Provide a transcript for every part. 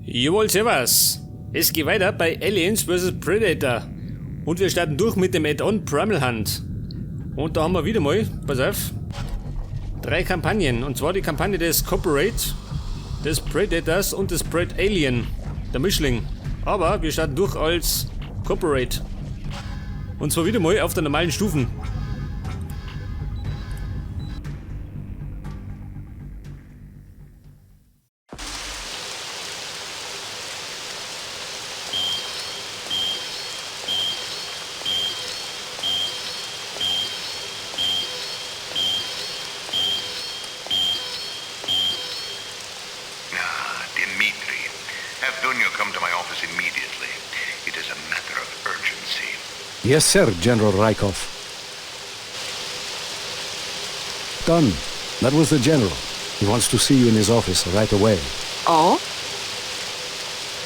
Jawohl, servus. Es geht weiter bei Aliens vs. Predator. Und wir starten durch mit dem Add-on Primal Hunt. Und da haben wir wieder mal, pass auf, 3 Kampagnen. Und zwar die Kampagne des Corporate, des Predators und des Predalien, der Mischling. Aber wir starten durch als Corporate. Und zwar wieder mal auf der normalen Stufen. Dimitri, have Dunya come to my office immediately. It is a matter of urgency. Yes, sir, General Raikov. Done. That was the general. He wants to see you in his office right away. Oh?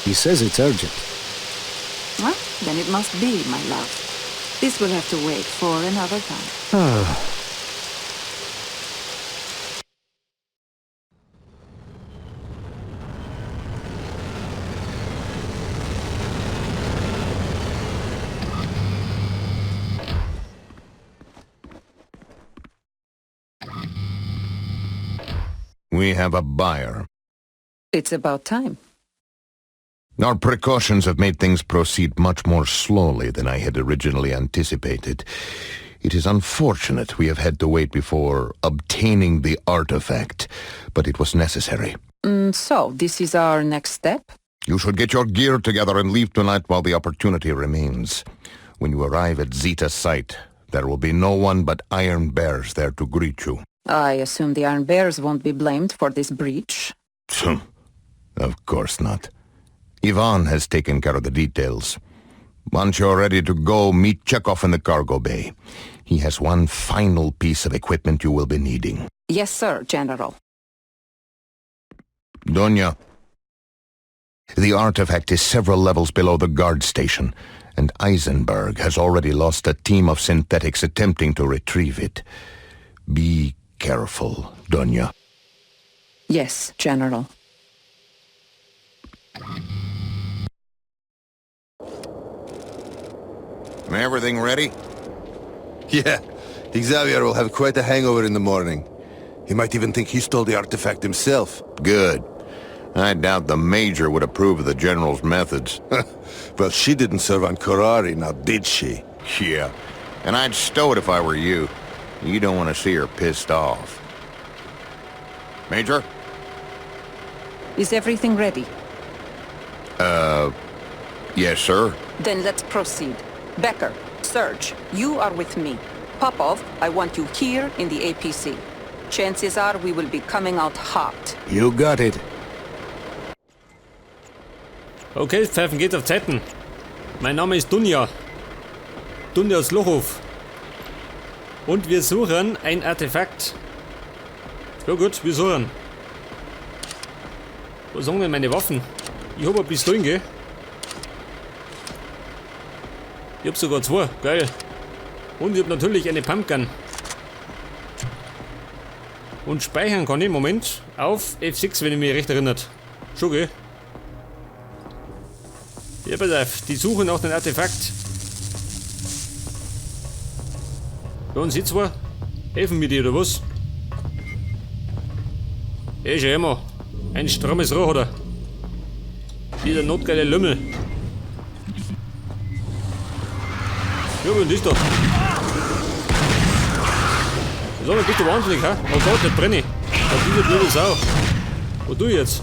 He says it's urgent. Well, then it must be, my love. This will have to wait for another time. We have a buyer. It's about time. Our precautions have made things proceed much more slowly than I had originally anticipated. It is unfortunate we have had to wait before obtaining the artifact, but it was necessary. So, this is our next step? You should get your gear together and leave tonight while the opportunity remains. When you arrive at Zeta site, there will be no one but Iron Bears there to greet you. I assume the Iron Bears won't be blamed for this breach. Of course not. Ivan has taken care of the details. Once you're ready to go, meet Chekhov in the cargo bay. He has one final piece of equipment you will be needing. Yes, sir, General. Dunya. The artifact is several levels below the guard station, and Eisenberg has already lost a team of synthetics attempting to retrieve it. Be careful, Dunya. Yes, General. Everything ready? Yeah. Xavier will have quite a hangover in the morning. He might even think he stole the artifact himself. Good. I doubt the Major would approve of the General's methods. Well, she didn't serve on Karari, now did she? Yeah, and I'd stow it if I were you. You don't want to see her pissed off. Major? Is everything ready? Yes, sir. Then let's proceed. Becker, Serge, you are with me. Popov, I want you here in the APC. Chances are we will be coming out hot. You got it. Okay, Pfeifen geht auf Zeiten. Mein Name ist Dunja. Dunja Slochow. Und wir suchen ein Artefakt. Ja gut, wir suchen. Was sagen denn meine Waffen? Ich hab eine Pistolen, gell? Ich hab sogar 2, geil. Und ich hab natürlich eine Pumpgun. Und speichern kann ich, Moment, auf F6, wenn ich mich recht erinnert. Schon, gell? Ja, pass auf, die suchen nach dem Artefakt. Ja, und sie zwei? Helfen mir die, oder was? Ey, schau mal. Ein strammes Rohr, oder? Dieser notgeile Lümmel. Ja, was ist das da? Sag mal, bist du wahnsinnig, hä? Oh Gott, der brenne ich. Oh, diese blöde Sau. Wo du jetzt?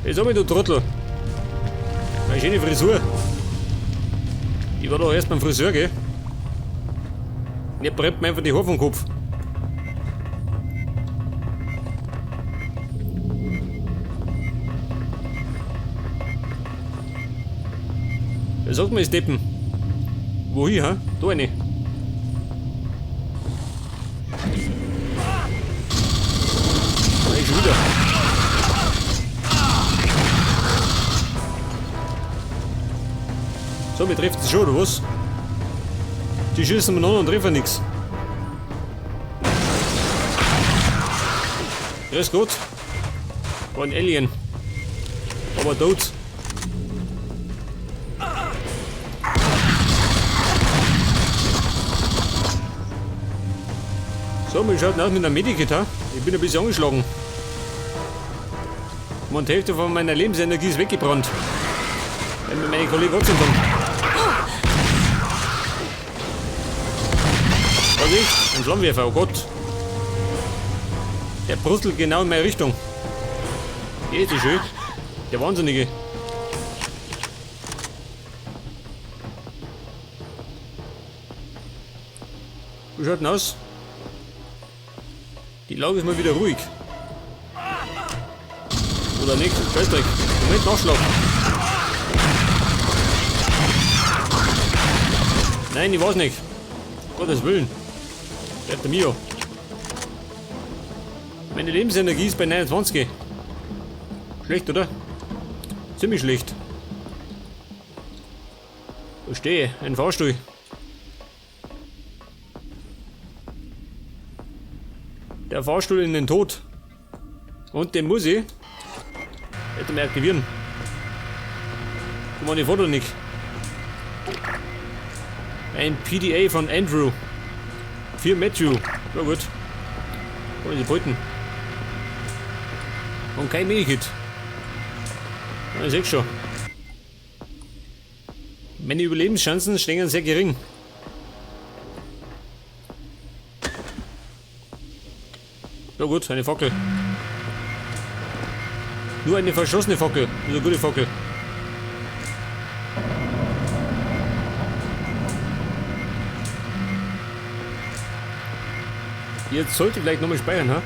Hey, sag mal, du Trottel. Meine schöne Frisur. Ich war doch erst beim Friseur, gell? Und er brennt mir einfach die Haare vom Kopf. Wer sagt mir, Steppen? Wohin, hä? Da rein. Nein, schon wieder. So, mir trifft es schon, oder was? Die schießen mir noch und treffen nix. Grüß Gott. War ein Alien. Aber tot. So, wir schaut aus mit einem Medikit, ha? Ich bin ein bisschen angeschlagen. Und die Hälfte von meiner Lebensenergie ist weggebrannt. Weil mir meine Kollegen angezündet haben. Was ist? Ein Flammenwerfer, oh Gott. Der brutzelt genau in meine Richtung. Hier ist die schön. Der Wahnsinnige. Wie schaut denn aus? Die Lage ist mal wieder ruhig. Oder nicht? Scheißdreck. Moment, Nachschlag. Nein, ich weiß nicht. Gottes Willen. Bleibt der Mio. Meine Lebensenergie ist bei 29. Schlecht, oder? Ziemlich schlecht. Verstehe, ein Fahrstuhl. Der Fahrstuhl in den Tod. Und den muss ich hätte mal aktivieren. Guck mal, die Foto nicht. Ein PDA von Andrew. 4 Matthew. Ja gut. Wollen sie beuten. Und kein Medikit. Ja, ich seh schon. Meine Überlebenschancen stehen sehr gering. Ja gut, eine Fackel. Nur eine verschossene Fackel. Das ist eine gute Fackel. Jetzt sollte ich vielleicht nochmal speichern, ha?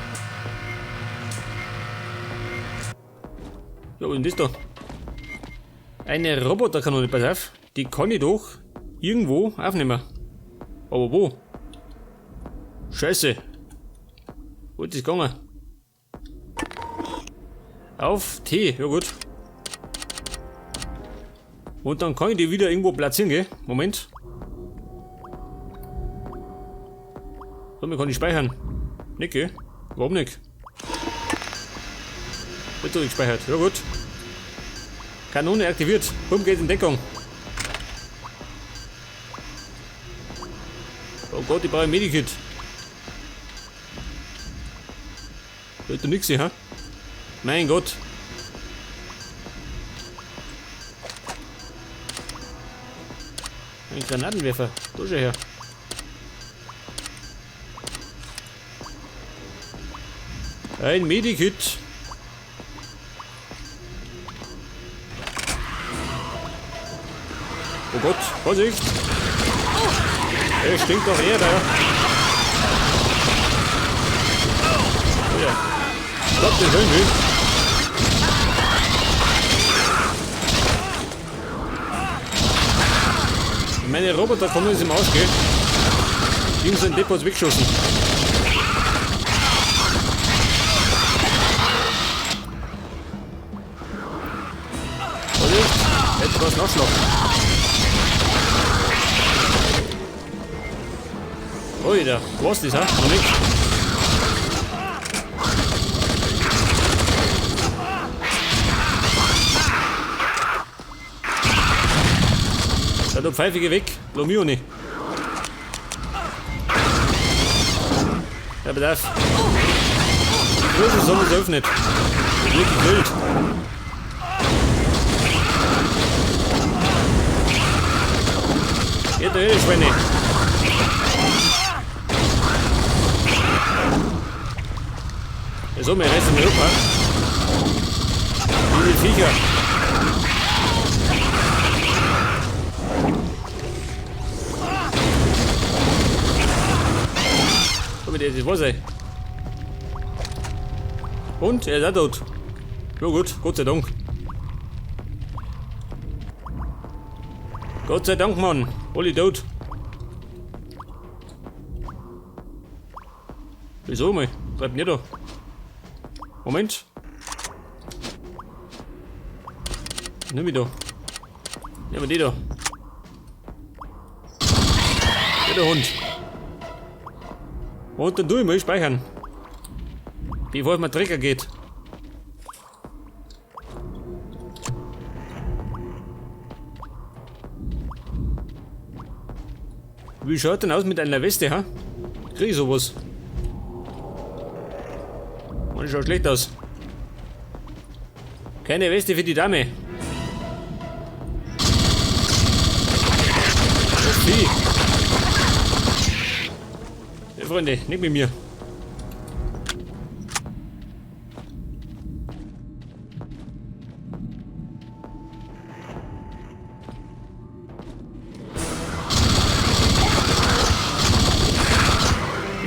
So, was ist denn das da? Eine Roboterkanone, pass auf. Die kann ich doch irgendwo aufnehmen. Aber wo? Scheiße. Wo ist das gegangen? Auf T, ja gut. Und dann kann ich die wieder irgendwo platzieren, gell? Moment. So, man kann die speichern. Nicht, gell? Warum nicht? Wird doch gespeichert. Ja gut. Kanone aktiviert. Bumm, geht in Deckung. Oh Gott, ich brauche ein Medikit. Wird doch nix hier, ha? Mein Gott. Ein Granatenwerfer. Da schau her. Ein Medikit. Oh Gott, Vorsicht! Er stinkt doch eher da. Oh ja. Stopp den Höhenweg. Meine Roboter kommen jetzt im Arsch, gell? Irgend so ein Depp hat's weggeschossen. Vorsicht! Etwas Nachschlag. Alter, was ist das, hä? Noch nicht. Da, du Pfeife, geh weg. Lass mich auch nicht. Ja, pass auf. Die große Sonne ist öffnet. Wirklich wild. Geht da her, die Schweine. Ja, so, wir reißen mich ab, hä? Diese Viecher. Guck mal, der ist was, ey. Und? Er ist auch tot. Ja gut, Gott sei Dank. Gott sei Dank, Mann. Alle tot. Wieso mal? Bleib nicht da. Moment. Nimm mich da. Nimm wir die da. Ja, der Hund. Und dann tu ich mal speichern. Bevor es mir Drecker geht. Wie schaut denn aus mit einer Weste, ha? Krieg ich sowas? Man schaut schlecht aus. Keine Weste für die Dame. Okay. Ja, Freunde, nicht mit mir.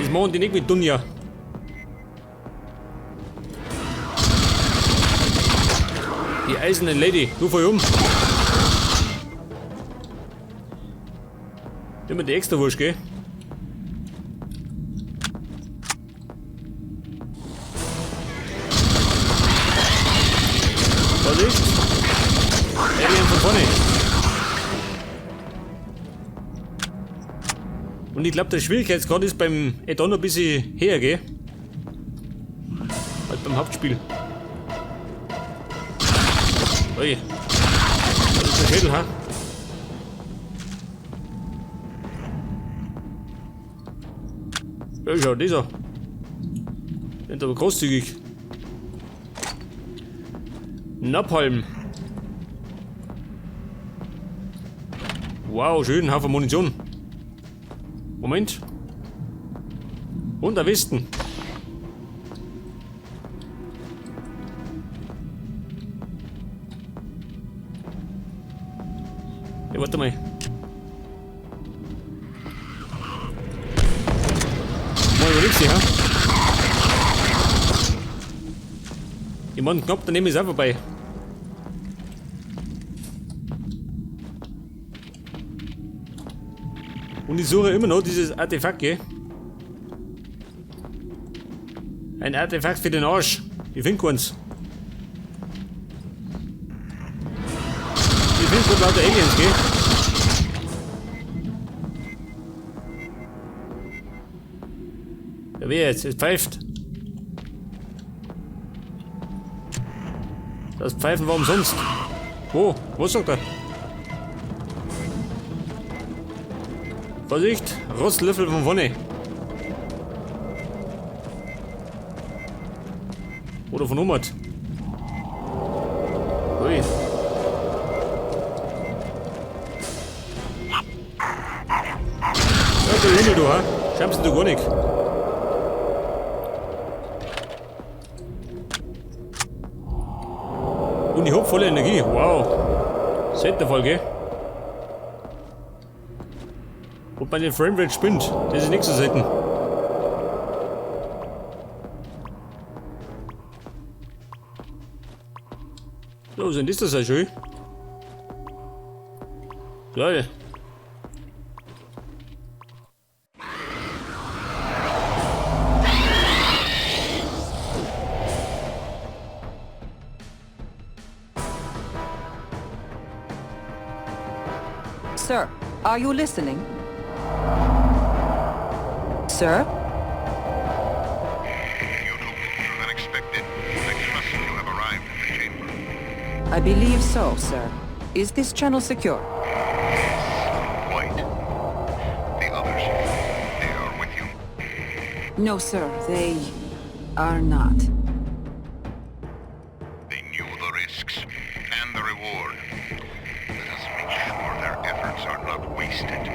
Das machen die nicht mit Dunja. Die eiserne Lady, du voll um. Immer die extra Wurst, gell? Vorsicht! Alien von vorne! Und ich glaub, der Schwierigkeitsgrad ist beim Add-on ein bisschen höher, gell? Als beim Hauptspiel. Ui. Das ist der Schädel, ha? Ja, schau, dieser. Sind aber großzügig. Napalm. Wow, schön, Haufen Munition. Moment. Und der Westen. Ja, warte mal. Mal überlegst du, ha? Ich mein, knapp daneben ist auch vorbei. Und ich suche immer noch dieses Artefakt, gell? Ein Artefakt für den Arsch. Ich find keins. Ich find grad lauter Aliens, gell? Ja, wer jetzt? Es pfeift. Das Pfeifen war umsonst. Wo? Was sagt er? Vorsicht! Rostlöffel von vorne. Oder von oben. Ui. Ja, der Junge, du, ha? Schämst du gar nicht. Und ich hab volle Energie. Wow. Seltener Fall, gell? Und meine Framerate spinnt. Das ist nicht so selten. So, sind das ja schön. Geil. Sir, are you listening? Sir? You took longer than expected. I trust you have arrived at the chamber. I believe so, sir. Is this channel secure? Quite. The others, they are with you? No, sir. They are not. They knew the risks and the reward. Let us make sure their efforts are not wasted.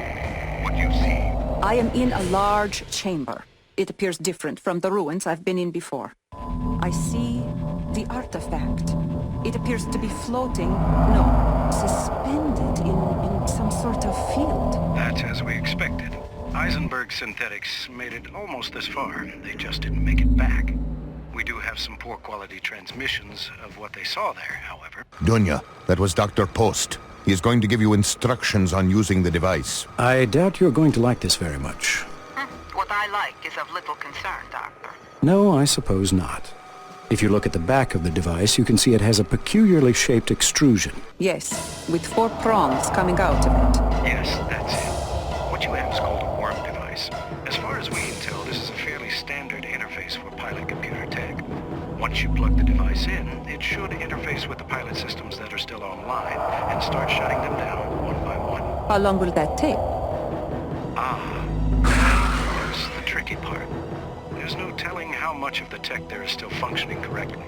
What do you see? I am in a large chamber. It appears different from the ruins I've been in before. I see the artifact. It appears to be floating, no, suspended in some sort of field. That's as we expected. Eisenberg Synthetics made it almost this far. They just didn't make it back. We do have some poor quality transmissions of what they saw there, however. Dunya, that was Dr. Post. He is going to give you instructions on using the device. I doubt you're going to like this very much. What I like is of little concern, Doctor. No, I suppose not. If you look at the back of the device, you can see it has a peculiarly shaped extrusion. Yes, with 4 prongs coming out of it. Yes, that's it. What you have is called a worm device. As far as we can tell, this is a fairly standard interface for pilot computer tech. Once you plug the device in, it should interface with the pilot systems that are still online and start shutting them down one by one. How long will that take? That's the tricky part. There's no telling how much of the tech there is still functioning correctly.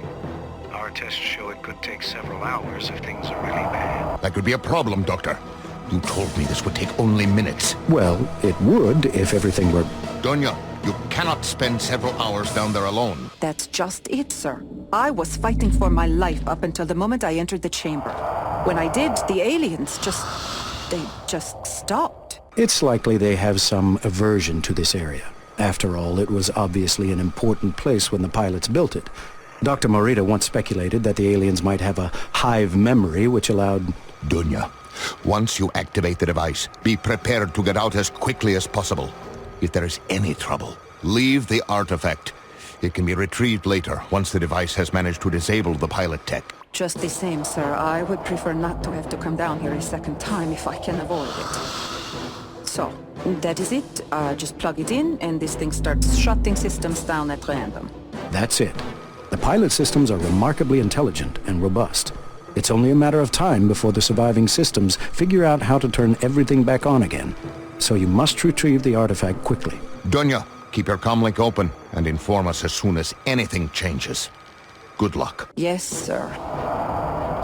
Our tests show it could take several hours if things are really bad. That could be a problem, Doctor. You told me this would take only minutes. Well, it would if everything were... Dunya, you cannot spend several hours down there alone. That's just it, sir. I was fighting for my life up until the moment I entered the chamber. When I did, the aliens just... they just stopped. It's likely they have some aversion to this area. After all, it was obviously an important place when the pilots built it. Dr. Morita once speculated that the aliens might have a hive memory which allowed... Dunya, once you activate the device, be prepared to get out as quickly as possible. If there is any trouble, leave the artifact. It can be retrieved later, once the device has managed to disable the pilot tech. Just the same, sir, I would prefer not to have to come down here a second time if I can avoid it. So, that is it. Just plug it in, and this thing starts shutting systems down at random. That's it. The pilot systems are remarkably intelligent and robust. It's only a matter of time before the surviving systems figure out how to turn everything back on again. So you must retrieve the artifact quickly. Dunya, keep your comlink open and inform us as soon as anything changes. Good luck. Yes, sir.